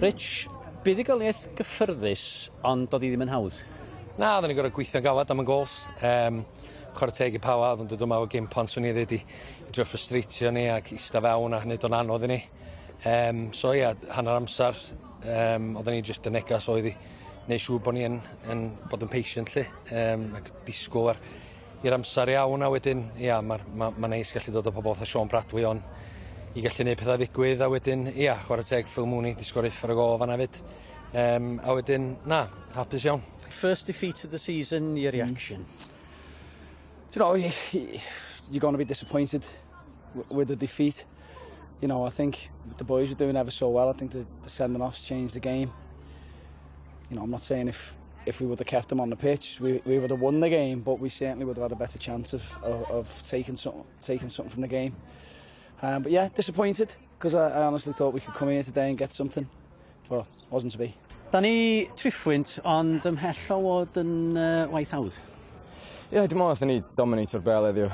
Rich, buddugoliaeth gyffyrddus, ond doedd hi ddim yn hawdd. Na, oedden ni'n gorfod gweithio'n galed am y gols. Chwarae teg i Pala, oedd yn dod yma efo game plan swn i ddweud i drio ffrustratio ni ac ista fewn a wneud o'n anodd i ni. So ia, hanner amser, oedden ni jyst y negas oedd i wneud siŵr bod ni yn bod yn patient 'lly, ac disgwyl ar i'r amser iawn a wedyn ia ma'r ma' ma' neis gallu dod â pobol fatha Shaun Bradley on i gallu neud petha ddigwydd a wedyn ia chware teg Phil Mooney 'di sgorio uffar o gôl fan 'na 'fyd. A wedyn na, hapus iawn. First defeat of the season, your reaction? Do you know, you're going to be disappointed with the defeat. I think the boys were doing ever so well. I think the sending offs changed the game. I'm not saying if we would have kept them on the pitch, we would have won the game, but we certainly would have had a better chance of taking something from the game. But yeah, disappointed, because I honestly thought we could come here today and get something, but wasn't to be. Da ni triphwynt, ond ymhell o fod yn waith hawdd. Ie, yeah, dwi'n meddwl nathon ni dominato'r bêl heddiw.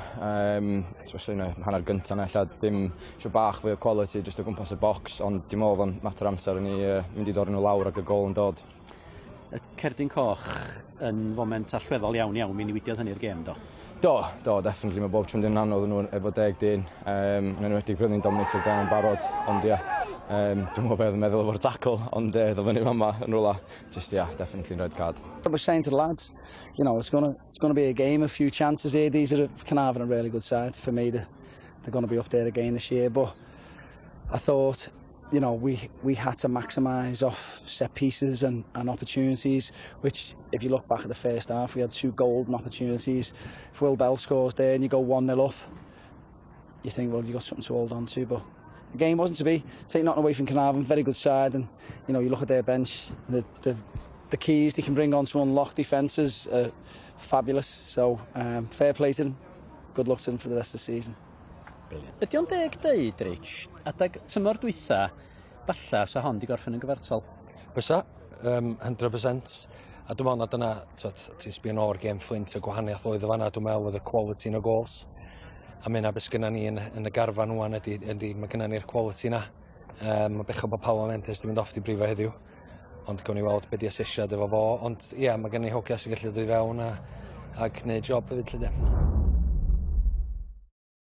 Especially yn y hanner gynta 'na, ella dim eisiau bach fwy o quality jyst o gwmpas y box, ond dwi'n meddwl o'n mater amser yn ni mynd i dorri nhw lawr ac y gôl yn dod. Y cerdyn coch yn foment allweddol iawn iawn, mi newidiodd hynny'r gêm, do? Do, definitely. Mae bob tro'n mynd yn anodd nhw efo 10 dyn. Yn enwedig pryd ni'n dominato'r bêl yn barod, ond ie, dwi'n meddwl beth yn meddwl efo'r tackle, ond ddod fyny fama yn rwla, just yeah, definitely red card. I was saying to the lads, it's gonna be a game, a few chances here. These are Caernarfon, a really good side for me. They're going to be up there again this year, but I thought, we had to maximise off set pieces and opportunities, which if you look back at the first half, we had two golden opportunities. If Will Bell scores there and you go 1-0 up, you think, well, you got something to hold on to, but the game wasn't to be. Take nothing away from Caernarfon, very good side, and you look at their bench, the keys they can bring on to unlock defences are fabulous. So fair play to them. Good luck to them for the rest of the season. Brilliant. Ydy o'n deg deud, Rich, adag tymor dwytha, falla sa hon di gorffen yn gyfartal? Bysa, 100%. A dwi'n meddwl na dyna, t'wod, ti'n sbio nôl ar gêm Flint, y gwahaniaeth oedd o fanna, dwi'n meddwl oedd y quality yn y goals. A mynd beth sgynna ni yn y garfan ŵan ydy mae gynna ni'r quality na. Mae bechod bod Paulo Mendes di mynd off di brifo heddiw. Ond gawn ni weld be di asesiad efo fo. Ond ie, yeah, mae gen ni hogia sy'n gallu dod i fewn ac gwneud job hefyd, lle de.